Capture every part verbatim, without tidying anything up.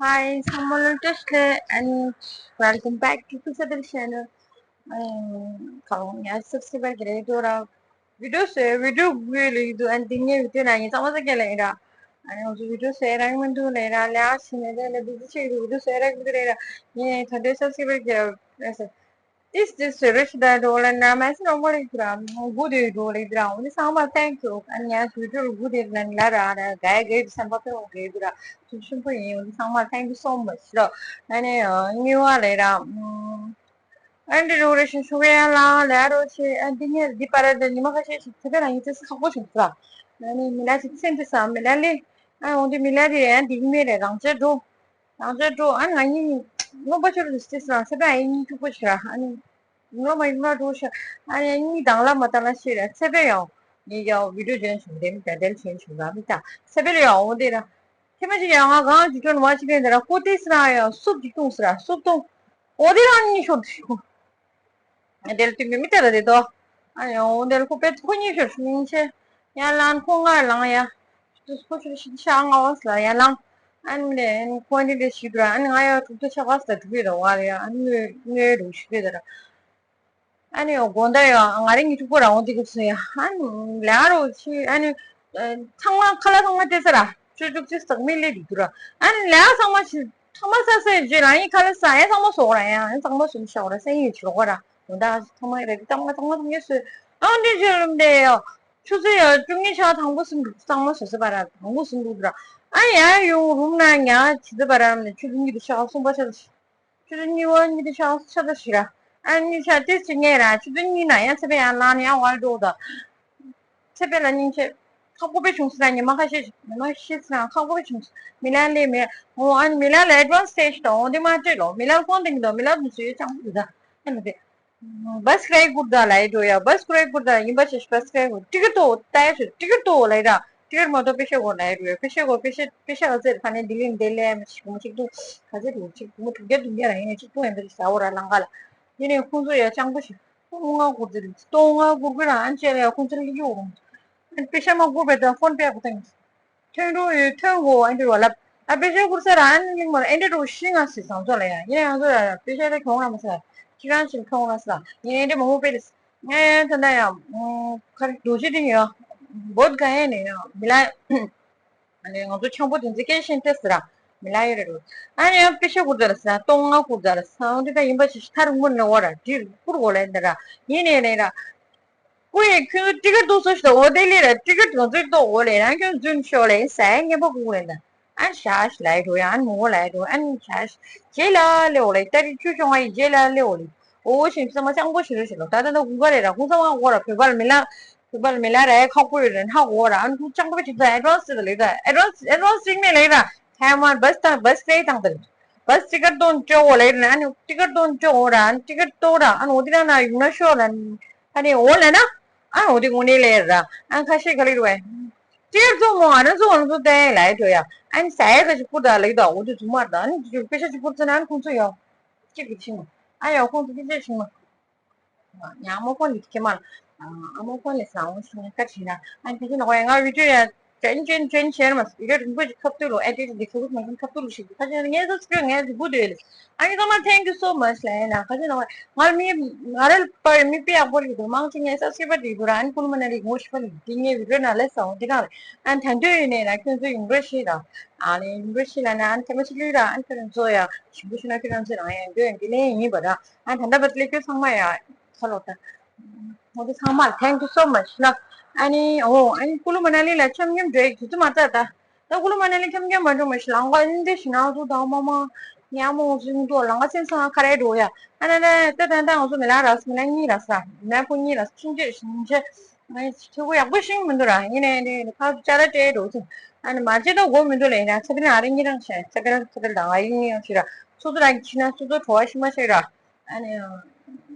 Hi, someone just and welcome back to Kusabil channel. Um, kalau ya subscribe kira itu orang video saya video gue lagi tu antingnya video nanya sama sekali lah ira. Ani untuk video saya orang mentu lah ira lah sini ada lebih sih video saya orang itu ira. Ni tadi subscribe kira. This this rich dad all and I'm asking what is gram good is all is gram only sama thank you and yes we do good is and lara and guy gave some of the gave gram to simple you only sama thank you so much lo and you are later and the relation suya la la ro chi and the year the para the nima ka chi chi te na yite sa ko chi tra ani mila chi sen de sa mila le and only mila de and the mere rang che do རང་ཚོའི་འགྲོ་ཨ་ང་གཉིས་རྔོན་པ་ཆུ་རུ་སི་སི་རང་ས་པན་ཨ་ཡིན་ཐུག་པོ་ཞིག་ར་ཨ་ནི་ངོ་མ་ཡིན་ན་འགྲོ་ཤ་ཨ་ནི་གཉིས་དང་ལ་མ་དང་ལ་ཤེས་ར་ཚེ་པན་ཡང་ངས་ཀྱང་བི་ཌིའོ་ཇོ་ཡིན་བྱུང་དེ་མི་དལ་དལ་བྱས་བྱུང་ར་མི་ད་ཚེ་པན་ལ་ཡང་འོང་དེ་ར་ཐེ་མ་ཅིག་ཡང་ང་གང་ཅིག་ཁྱོད་མ་ཅིག་ཡིན་དེ་ར་ཀོ་ཏི་སི་ར་ཡང་སུབ་ཅིག་བཏུང་སི་ར་སུབ་བཏུང་འོ་དེ་རང་གཉིས་ཤོར་དུ་ཤོར། དེར་དུས་མི་མི་ལྟ་ར་དེ་དོ། ཨ་ཡོང་དེར་ཁོ་པེ་ཁོ་གཉིས་ཤོར་ཤུ་མིན་ཆེ། ཡང་ལང་ཁོ་ང་ལང་ཡ། དུས་ཁོ་ཤུ་ཤི་ཤ་ང་བ་སི་ལ་ཡང་ལང་། ཨ་ནི་ལེ་ཁོ་ནི་ལེ་ཤི་དུ་ར་ཨ་ནི་ང་ཡ་དྲུག་ཏུ་ཤ་བ་སི་ལ་དྲུག་ཡོད་ར་བ་རེ་ཡ་ཨ་ནི་ངའི་རུ་ཤི་ཡོད་ར། ཨ་ནི་དགོང་དག་ཡ་ང་རེ་ཉི་ཤུ་པོ་ར་འོང་དེ་གི་སུ་ཡ་ཨ་ནི་ལ་རོ་ཤི་ཨ་ནི། ཚང་མ་ཁ་ལ་ཚང་མ་སྟེར་ས་ར་ཆུ་ཅུག་ཅུ་ཟག་མི་ལེ་དུ་དུ་ར་ཨ་ནི་ལ་ཚང་མ་ཤི་ཚང་མ་ས་སེ་ཇེ་རང་ཡི་ཁ་ལ་ས་ཡ་ཚང་མ་སོག་ར་ཡ་ཡ་ཚང་མ་སུམ་ཤ་ར་སེ་ཡི་ཆུ་རོག་ར་འོ་ད་ཚང་མ་རེ་ཚང་མ་ཚང་མ་ཚང་མ་སུ་ཨང་དེ་ཇེ་རུམ་དེ་ཡ་ཆུ་ཚོད་ཡ་བཅུ་གཉིས་ཆ་དང་པོ་སུམ་ཚང་མ་སོ་སེ་པ་ར་དང་པོ་སུམ་དུ་ར་ཨ་ཡ་ཡོང་རུམ་ན་ཉ་ཆི་ཚེ་པ་ར་ཆུ་ཚོད་གཉིས་དུ་ཤ་གསུམ་པ་ཤ་ཆུ་ཚོད་གཉིས་པ་གཉིས་དེ་ཤ་ཤ་ད་ཤི་ར། ཨ་གཉིས་ཤ་ཏེ་ཅི་ངས་ར་ཆུ་ཚོད་གཉིས་ན་ཡང་ཚེ་པེ་ཡང་ལ་ནི་ཡང་བར་འགྲོ་ད། ཚེ་པེ་ལ་སྙིང་ཆེ། ཁག་པོ་པེ་བྱུང་སི་ར་ཉི་མ་ཁ་ཤས་ཉི་མ་ཤི་སི་ར་ཁག་པོ་པེ་བྱུང་སི་མི་ལ་ལེ་མེ་འོ་ཨ་ནི་མི་ལ་ལ་ཨེ་ཌི་ཝན་སི་སི་ཊེ་ཇི་དང་འོ་དེ་མ་སྤྲད་ལོ་མི་ལ་ལ་ཁོང་དེ་གི་དོ་མི་ལ་ལ་མི་སུ་ཡོད་ཅང་ཕུ་ད་ཨ་ནི་དེ། བ་སི་ཀི་རའི་ཀུར་ད་ལ་ཡི་འགྲོ་ཡ་བ་སི་ཀི་རའི་ཀུར་ད་ཡིན་པ་ཞེས་བ་སི་ཀི་རའི་ཀུར་ཊི་ཀེ་ཊི་ཏོ་ཏའི་ཤོད་ཊི་ཀེ་ཊི་ཏོ་ལ་ཡི་ར་ཊི་ཀེ་ཊི་མ་གཏོགས་པེ་ཤ་གོ་ལ་ཡི་རུ་ཡ་པེ་ཤ་གོ་པེ་ཤ་པེ་ཤ་ག་ཚད་ཕ་ནས་ལྡི་ལི་འདི་ལས་མི་ཞིག་མི་ཞིག་ཏུ་ག་ཚད་རུ་ཅིག་མི་དྲུག་བརྒྱ་བདུན་བརྒྱ་ར་ཡིན་ན་ཅིག་ཏུ་ཡིན་པ་ཞིག་ཟ་འོ་ར་ལང་ག་ལ་ཡིན་ནས་ཁོང་ཚོ་ཡ་སྤྱང་པོ་ཞིག་ཏོ་ལྔ་གུར་ཏེ་རུ་ཏོ་ལྔ་གུར་གི་ར་ཨན་ཅེ་ལ་ཡ་ཁོང་ཚོ་ལ་ཡི་གོ་རུང་པེ་ཤ་མ་གུར་པེ་ད་ཕོན་པེ་གོ་ཏང་། ཐོན་འགྲོ་ཡོད་ཐོན་གོ་ཨ་འདྲི་བ་ལབ། ཨ་པེ་ཤ་ཁུར་ས་ར་ཨ་ནི་གླིང་མོར་ཨེ་འདྲི་འགྲོ་ཤི་ང་སི་བཟང་ཚོ་ལ་ཡ་ཡིན་ཡང་ཚོ་ཡ་པེ་ཤ་རེ་གྱོང་ར་མ་ས་ཁྱི་རང་ཞིག་གྱོང་ར་ས་ཡིན་ཨེ་འདྲི་མང་པོ་པེ་རེ་ང་ཡ་ད་ད་ཡ་ཁ་རི་རྡོ་རྗེ་དེ་ཡ་བོད་ག་ཡ་ནས་ཡ་མི་ལ་ཨ་ནི་ང་ཚོ་ཆང་པོ་དེ་ཚོ་སྐད་ཤེས་ཏེ་ས་ར་མི་ལ་ཡོད་རེད་རུ་ཨ་ནི་ཡ་པེ་ཤ་ཁུར་ད་ར་ས་སྟོང་ང་ཁུར་ད་ར་ས་འོན་ཏེ་ད་ཡིན་པ་ཞིག་ཐར་མུར་ནས་འོ་ར་དྲིར་ཁུར་གོ་ལ་ཡིན་ད་ར་ཡིན་ནས་ནས་ར། ཀུ་ཡེ་ཁྱོད་ཚོ་ཊི་ཀེ་ཊི་ཏོ་སོ་ཞིག་དང་འོ་དེ་ལས་ར་ཊི་ཀེ་ཊི་གང་ཚོད་ཏོ་འོ་ལས་རང་ཁྱོད་རྫུན་ཤོག་ལས་ཟ་ཡ་ངན་པ་གུག་ལས་ད། ཨན་ཤ་ཤ་ལའི་འགྲོ་ཡ་ཨན་མོ་ལའི་འགྲོ་ཨན་ཤ་ཤ་རྗེས་ལ་ལེ་འོ་ལས་ཏ་རི་ཆུ་ཆུང་ཨ་ཡི་རྗེས་ལ་ལེ་འོ་ལས་འོ་ཤིང་ཚང་མ་ཅང་པོ་ཞིག་རེ་ཞིག་ལོ་ད་ད་ད་གུང་ག་རེ་ར་གུང་ཚང་མ་འོ་ར་བོད་པ་ལ་མི་ལ་བོད་པ་ལ་མི་ལ་ར་ཡ་ཁག་པོ་ཡོད་རེ་ཧ་གོ་ར་ཨན་ཁུ་ཅང་པོ་ཅིག་ད་ཨེ་ཌི་ཝན་སི་ད་ལེ་ད་ཨེ་ཌི་ཝན་སི་ཨེ་ཌི་ཝན་སི་ཅིག་མེ་ལེ་ར་ཐའེ་ཝན་བ་སི་ད་བ་སི་ཏྲེ་དང་ད་ལེ། བ་སི་ཊི་ཀེ་ཊི་ཏོ་འདྲ་འོ་ལ་ཡིན་ན་ཨ་ནི་ཊི་ཀེ་ཊི་ཏོ་ར་ཨ་ནི་འོ་དེ་ར་ན་ཡུམ་ན་ཤོ་ལ་ཨ་ནི་འོ་ལ་ན་ཨ་འོ་དེ་དངོས་གནས་ལས་ར་ཨ་ཁ་ཤས་ག་ལེ་རུ་བས་ཊི་ཀེ་ཊི་ཏོ་མོ་ཨ་ན་ཚོ་ཨ་ན་ཚོ་ཏན་ལ་ཡི་འགྲོ་ཡ་ཨ་ནི་ཟ་ཡ་ག་ཞིག་པུ་ད་ལ་ཡི་ད་འོ་དེ་ཚོ་མ་ར་ད་ཨ་ནི་དེ་ཚོ་པེ་ཤ་ཅིག་པུ་ཙ་ན་ཨ་ནི་ཁོང་ཚོ་ཡོ་གཅིག་གི་ཤིང་མ་ཨ་ཡོ་ཁོང་ཚོ་གཅིག་གཅིག་ཤིང་མ། ཡང་དམག་དཔོན་ལི་ཁེ་མ་ལ། དམག་དཔོན་ལི་ས་འོང་ཤིང་ཀ་ཁྲིད་ན་ཨན་དེ་ཚོ་ནག་པ་ཡང་ང་བི་ཌིའོ་ཡང་ཅན་ཅན་ཅན་ཤེར་མ་སི་བི་ཌིའོ་རིང་པོ་ཞིག་ཁབ་ཏུ་ལོ་ཨེ་ཌི་ཊི་འདི་ཁབ་ཏུ་མ་ཁབ་ཏུ་ལོ་ཞིག་ཁ་ཅན་ངས་སོ་སི་ཀྲི་ངས་སི་བུ་དུ་ཡོད་ལེ་ཨ་ནི་ཚང་མ་thank you so much ལ་ཡིན་ན་ཁ་ཅན་ནག་པ་ང་མི་ང་རལ་པར་མི་པི་ཡག་པོ་ཞིག་འདུག་མང་ཆེ་ངས་སབ་སི་ཀྲི་བར་འདི་འདུག་ར་ཨན་ཀུལ་མ་ན་རི་ངོ་ཤི་པ་ལི་འདི་ངས་བི་ཌིའོ་ན་ལེ་ས་འོང་འདི་གང་ལེ་ཨན་ད་འདོད་ཡོད་ནས་ན་ཁྱོད་ཚོ་ཡིན་རོ་ཤི་ར་ཨ་ནི་ཡིན་རོ་ཤི་ལ་ན་ཨན་ཐེ་མ་ཆི་ལུས་ར་ཨན་ཁྱོད་རང་ཚོ་ཡ་ཞིམ་པོ་ཤི་ན་ཁྱོད་རང་ཚོ་རང་ཡ་འདོད་ཡོད་འདི་ལེ་ཡིན་པ་ར། ཨ་ད་ལྟ་བར་ལས་ཁྱོད་ཚང་མ་ཡ་ཁ་ལོ་ད། ང་ཚོ་ཚང་མར་thank you so much ལ། ཨ་ནི་འོ་ཨ་ནི་ཀུ་ལུ་མ་ན་ལི་ལ་འཆམ་མཉམ་འགྲོ་ཡི་དུས་ཚོད་མ་ཚར་ད། ད་ཀུ་ལུ་མ་ན་ལི་འཆམ་མཉམ་མ་འགྲོ་མ་ཤི་ལང་ག་ཨིན་དེ་ཤི་ན་ཚོ་ད་མ་མ་ཉ་མོ་ཟིང་དུ་ལང་ག་སེམས་སང་ཁ་རེ་འགྲོ་ཡ། ཨ་ན་ན་ད་ད་ད་ང་ཚོ་མི་ལ་ར་སི་མི་ལ་གཉིས་ར་ས་མི་ལ་ཁོ་གཉིས་ར་ཆུང་ཆེ་ཤིང་ཆེ། ཨ་ནི་ཐུ་གུ་ཡག་པོ་ཤིང་མི་འདུག་ར་ཡིན་ནའི་ནི་ཁ་ཅ་ར་སྤྲད་འགྲོ་ཚུལ། ཨ་ནི་མ་བརྗེད་ད་དགོས་མི་འདུག་ལ་ཡིན་ན་ཚེ་བེ་ན་ཨ་རེ་གཉིས་རང་ཤ་ཚེ་བེ་ན་ཚེ་བེ་ན་དང་ཨ་རེ་གཉིས་རང་ཤི་ར་སོ་སོ་རང་གི་ཤི་ན་སོ་སོ་བྲོ་བ་ཤི་མ་ཤི་ར། ཨ་ནི།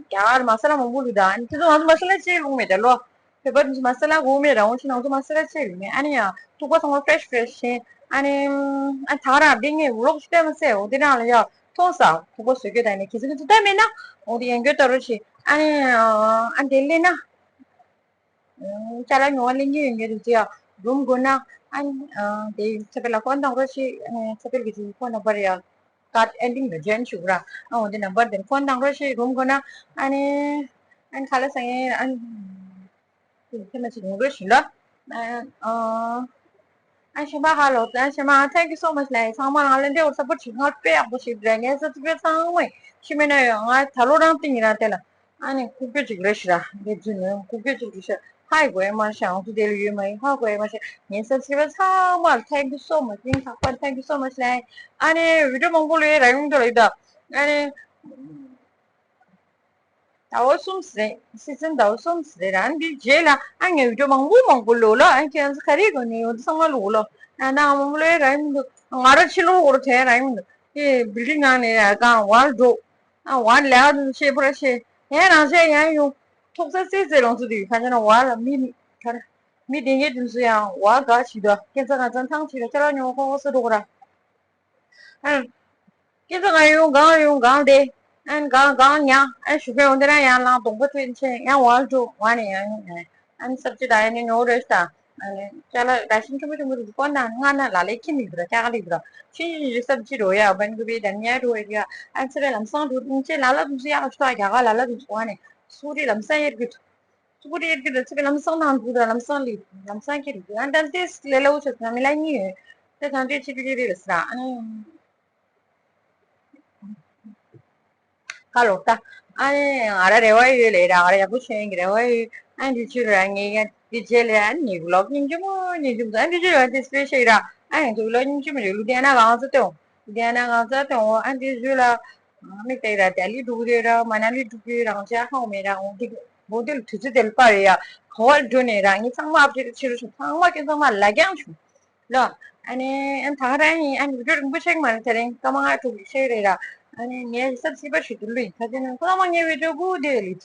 རྒྱ་གར་མ་ས་ལ་མང་པོ་ལུས་ད་ཨ་ནི་དེ་ཚོ་ང་ཚོ་མ་ས་ལ་ཅིག་ལུང་མེད་ད་ལོ། བོད་པ་དེ་ཚོ་མ་ས་ལ་གོ་མེད་ར་འོང་ཕྱིན་ང་ཚོ་མ་ས་ལ་ཅིག་ལུང་མེད་ཨ་ནི་ཡང་ཐུག་པ་ཚང་མ་fresh fresh ཤེས་ཨ་ནི། ཨ་ད་ག་རང་བདེ་ངེས་ཝི་ལོག་ཅིག་བལྟས་མ་ཟད་འོ་དེ་རང་ལ་ཡ་མཐོང་ས་ཐུག་པ་བཟོ་རྒྱུ་ད་ནི་གི་ཚོད་གི་ཚོད་ད་མེད་ན་འོ་དེ་ཡང་རྒྱུ་ད་རུ་ཤེས་ཨ་ནི། ཨ་དེ་ལས་ན། ཅ་ལག་ཉོ་བ་ལེན་གྱི་ཡོད་མཁན་དེ་ཚོ་ཡང་རུམ་དགོས་ན་ ཨ་ནི་དེ་ཚེ་འཕེལ་ལ་ཕོན་བཏང་རོགས་ཞེས། ཚེ་འཕེལ་གྱི་ཕོན་ནམ་བར་ཡ་ཀར་ཌི་ཨེན་ཌིང་ལ་ཇོ་ཡིན་ཞུ་གི་ར། ཨ་འོ་དེ་ནམ་བར་དེ་ཕོན་བཏང་རོགས་ཞེས་རུམ་དགོས་ན། ཨ་ནི་ཨ་ནི་ཁ་ལ་སང་ཨ་ནི་དེ་མ་ཅིག་ཡོང་རོགས་ཞུ་ལ། ཨ་ཨ་ཨ་ཤ་མ་ཧ་ལོ། ཨ་ཤ་མ་thank you so much ལ་ཚང་མ་ལ་ལན་དེ་འོ་སཔོར་ཊི་ཞིག་ང་དཔེ་ཡག་པོ་ཞིག་རེད། ངས་ས་ཚིགས་པའི་ཚང་མ་ཤི་མེད་ན་ཡོད། ང་ད་ལོ་རང་སྟེང་ཡིན་ར་དེ་ལ། ཨ་ནི་ཁུག་ཀྱོག་ཅིག་རེད་ཤི་ར། འདི་རྫུན་ནི་ཁུག་ཀྱོག་ཅིག་རེད་ཤི། ཧ་གོ་ཡ་མ་ཤི། ཨང་ཚོ་དེ་ལ་ཡོད་མ་ཡིན། ཧ་གོ་ཡ་མ་ཤི། ངས་ས་ཚིགས་པ་ཚང་མ་ལ་thank you so much ཡིན། ལྷག་པར་thank you so much ལ། ཨ་ནི་བི་ཌི་ཡོ་མང་པོ་ལོས་རང་ཡོང་དུ་ལ་ཡོད་ད། ཨ་ནི་ཟླ་བ་གསུམ་རེད། སི་ཛན་ཟླ་བ་གསུམ་རེད་ར། ཨ་ནི་འདི་རྗེས་ལ་ཨ་ངས་བི་ཌི་ཡོ་མང་པོ་མང་པོ་ལོས་ལ། ཨ་ཁྱེད་ཚོ་ག་རེ་གོ་ནས་ཡོང་དུ་ཚང་མ་ལོས་ལ། ཨ་ན་མང་པོ་ལོས་རང་ཡོང་དུ། ང་ར་ཕྱི་ལོགས་འོར་དེ་རང་ཡོང་དུ། དེ་བིལ་ཌིང་ནང་ནས་ཡར་གང་བར་འགྲོ། ཨ་བར་ལས་ཀ་དུ་ཤེས་པོ་ར་ཤེས། ཡང་རང་ཤེས་ཡང་ཡོང་། ཐོག་ས་སེ་སེ་ལོང་སུ་དུ་ཡོད་ཁ་ཆ་ན་བར་ལ་མི་མི་ག་ར་མི་དེ་ངས་དུ་སུ་ཡང་བར་ག་ཞིག་དུ་ཁྱེད་ཚ་ང་ཚ་ཐང་ཆེ་ར་ཁྱེད་ར་ཉོ་ཁོ་ཁོ་སུ་འགྲོ་ག་ར། ཨ་ཁྱེད་ཚ་ང་ཡོང་གང་ཡོང་གང་དེ། ཨ་གང་གང་ཉ་ཨ་ཞུ་ག་ཡོང་དེ་ར་ཡང་ལང་གདོང་པ་ཐོན་ཆེ་ཡང་བར་འགྲོ་བར་ནས་ཡང་ཡོང་ཨ་ནི་སབ་ཅི་ད་ཡ་ནི་ཉོ་རེ་ཤ། ཨ་ནི་ཅ་ལག་ར་ཤིང་ཆུང་ཆུང་རུ་ཀོ་ན་ང་ན་ལ་ལེ་ཁྱི་མི་འདུག་ར་ཅ་ག་ལི་འདུག་ར་ཤིང་ཤིང་ཤིང་སབ་ཅི་རོ་ཡ་བན་གུ་བི་ད་ཉ་རོ་ཡ་ཨ་ཚེ་རེ་ལམ་སང་རུ་ཨིན་ཅེ་ལ་ལ་དུ་སུ་ཡ་ག་ཤོ་ཡ་ག་ལ་ལ་དུ་སུ་ཨ་ནི་སུ་རི་ལམ་སང་ཡེར་གི་སུ་རི་ཡེར་གི་ད་ཚེ་རེ་ལམ་སང་ནང་འདུག་ར་ལམ་སང་ལི་ལམ་སང་ཁྱི་རུ་ཨ་ད་ཏེ་ལེ་ལ་འུ་ཆ་ན་མི་ལ་གཉིས་ཡོད་ཏེ་ད་ཏེ་ཆི་པི་ཅི་རི་རེ་སི་ར་ཨ་ནི། ཁ་ལོག་ད། ཨ་ནི་ང་ར་རེ་བ་ཡོད་ལེ་ར། ང་ར་ཡག་པོ་བྱེད་ཡིན་གི་རེ་བ་ཡོད། ཨ་འདི་ཆུ་ར་ངེད་ཀྱང་འདི་རྗེས་ལ་ཨ་ནི་བི་ལོག་སྙིང་རྗེ་མོ་སྙིང་རྗེ་མོ། ཨ་འདི་ཆུ་ར་འདི་སི་པེ་ཤལ་ར། ཨ་ཡང་འདི་བི་ལོག་སྙིང་རྗེ་མོ་རེད། ལུ་དེ་ན་གང་ཚ་སྟོན། འདི་ན་གང་ཚ་སྟོན། ཨ་འདི་ཆུ་ལ་མིག་ཏེ་ར་ཏེ་ལི་འགྲོ་གི་རེད་ར། མ་ན་ལི་འགྲོ་གི་རང་ཅག་ཧ་མེད་ར། འོ་འདི་འོ་འདི་ལ་དུས་ཚོད་དེ་ལ་པར་ཡ་ག་བ་འགྲོ་ནས་ར། ངས་ཚང་མ་ཨབ་ཌེ་ཊི་ཆེ་རུ་བྱུང་། ཚང་མ་ཁྱེད་ཚང་མ་ལ་རྒྱང་བྱུང་། ལོ། ཨ་ནི་ཨ་ད་ག་རང་ཡིན། ཨ་ནི་བི་ཌི་ཡོ་རིང་པོ་ཆགས་མ་རེད། དེ་རིང་སྐར་མ་ལྔ་དྲུག་གི་ཆེད་རེད་ར། ཨ་ནི་ངས་སབ་སི་པར་ཞིག་ཏུ་ལུས་ཡིན། ཁ་ཅིག་ནང་ཁོ་ཚང་མ་ངའི་བི་ཌི་ཡོ་གུ་དེ་ལི།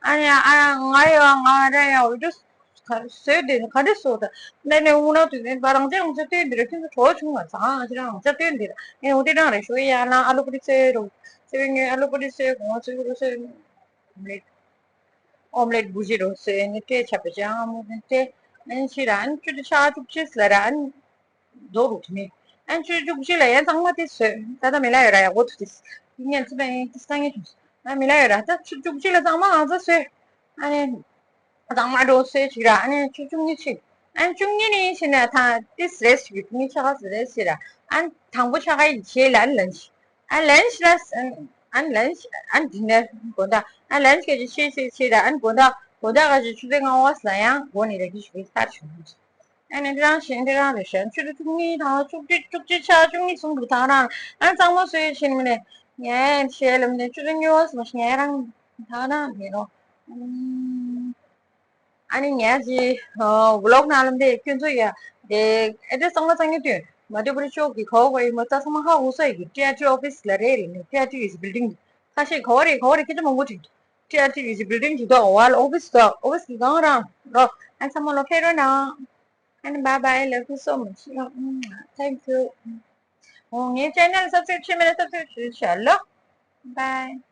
ཨ་ནི་ཨ་ང་ཡ་ང་ར་ཡ་བི་ཌི་ཡོ་ག་བཟོས་དེ་ག་འདྲ་བཟོ་ད། ནས་ནས་འུ་ན་དུས་ནས་པ་རང་ཅག་རང་ཅག་སྟོན་འདི་ར་ཁྱོད་ཚོ་གྲོགས་བྱུང་བ་ཚང་ཨ་ཅི་རང་ཅག་སྟོན་འདི་ར་ངས་འོ་དེ་རང་རེ་ཞོ་ཡ་ལ་ཨ་ལུ་པུ་རི་བཟོས་རོ། ཚེ་བའི་ངས་ཨ་ལུ་པུ་རི་བཟོས་གོང་བ་བཟོས་རོ་བཟོས། ཨོམ་ལེད་བུ་ཅི་རོ་སོ་ཨ་ནི་ཏེ་ཆ་པ་ཅང་མོ་ཏེ་ཨ་ནི་ཕྱི་ར་ཨ་ནི་ཆུ་དེ་ཆ་ཐུག་ཅེས་ལ་ར་ཨ་ནི་རྡོ་རུ་ཐུ་མི་ཨ་ནི་ཆུ་ཐུག་ཅེས་ལ་ཡང་ཚང་མ་ཏེ་སོ་ད་ད་མི་ལ་ཡོད་ར་ཡག་པོ་ཐུག་ཏེ་ཏེ་ངན་ཚུ་ད་ཡང་ཏེ་ས་ངན་ཐུག་ད་མི་ལ་ཡོད་ར་ད་ཆུ་ཐུག་ཅེས་ལ་ཚང་མ་ཨང་ཚ་སོ་ཨ་ནི་ཚང་མ་འགྲོ་སོ་ཅིག་ར་ཨ་ནི་ཆུ་བཅུ་གཉིས་ཅིག་ཨ་ནི་བཅུ་གཉིས་ནི་ཕྱི་ནས་ད་ཏེ་རེས་ཅིག་ཐུག་མི་ཆ་ག་རེས་ཅིག་ར་ཨ་ནི་དང་པོ་ཆ་ག་ཡི་ཆེ་ལ་ཨ་ནི་ལན་ཅིག་ཨ་ལན་ཤི་ལ་ཨ་ལན་ཤི་ཨ་ཌི་ནར་དགོང་དག་ཨ་ལན་ཤི་ག་ཅི་ཤེས་ཤེས་ཤེས་ད་ཨ་དགོང་དག་དགོང་དག་ག་ཅི་ཆུ་ཚོད་ལྔ་པ་ལ་ཡང་སྒོ་ནས་ར་གི་ཞུ་གི་ཁར་བྱུང་། ཨ་ནི་འདི་རང་ཞེས་འདི་རང་རེད་ཤག་ཆུ་ཚོད་བཅུ་གཉིས་དང་བཅུ་གཅིག་བཅུ་གཅིག་ཆ་བཅུ་གཉིས་གསུམ་འདུག་ད་རང་ཨ་གཙང་མ་བཟོས་ཕྱིན་མི་ནས་ངས་བཤད་ལམ་ནས་ཆུ་ཚོད་གཉིས་པ་སོང་ཞིག་ངས་རང་ད་རང་མེད་རོ། ཨ་ནི་ངས་ཅི་ཝི་ལོག་ནང་ལ་འདི་ཁྱོད་ཚོ་ཡ་དེ་ཨེ་ཌི་རེ་སི་གཙང་མ་གཙང་ཉོ་དུས་མ་ཏི་པུ་རི་ཕྱོགས་ཀྱི་ག་བ་ག་ཡིན་མ་རྩ་ཚང་མ་ཧ་གོ་ས་ཡི་གི་ཊི་ཨར་ཊི་ཨོ་ཕི་སི་ལ་རེད་ལ་ནི་ཊི་ཨར་ཊི་ཡི་སི་བིལ་ཌིང་ཁ་ཤས་ག་བ་རེད་ག་བ་རེད་སྐད་ཆ་མང་པོ་དྲིས། ཊི་ཨར་ཊི་ཡི་སི་བིལ་ཌིང་ཅིག་འདུག་ཝལ་ཨོ་ཕི་སི་འདུག་ཨོ་ཕི་སི་གི་སྒང་རང་རོ། ཨ་ཚང་མ་ལོ་ཕེབས་རོགས་གནང་། ཨ་ནི་bye bye, love you so much. Thank you. འོ་ངའི་ཅེ་ནལ་སབ་སི་ཀ་རེབ་བྱས་མེད་ན་སབ་སི་ཀ་རེབ་བྱས་ཤག་ལོ། Bye.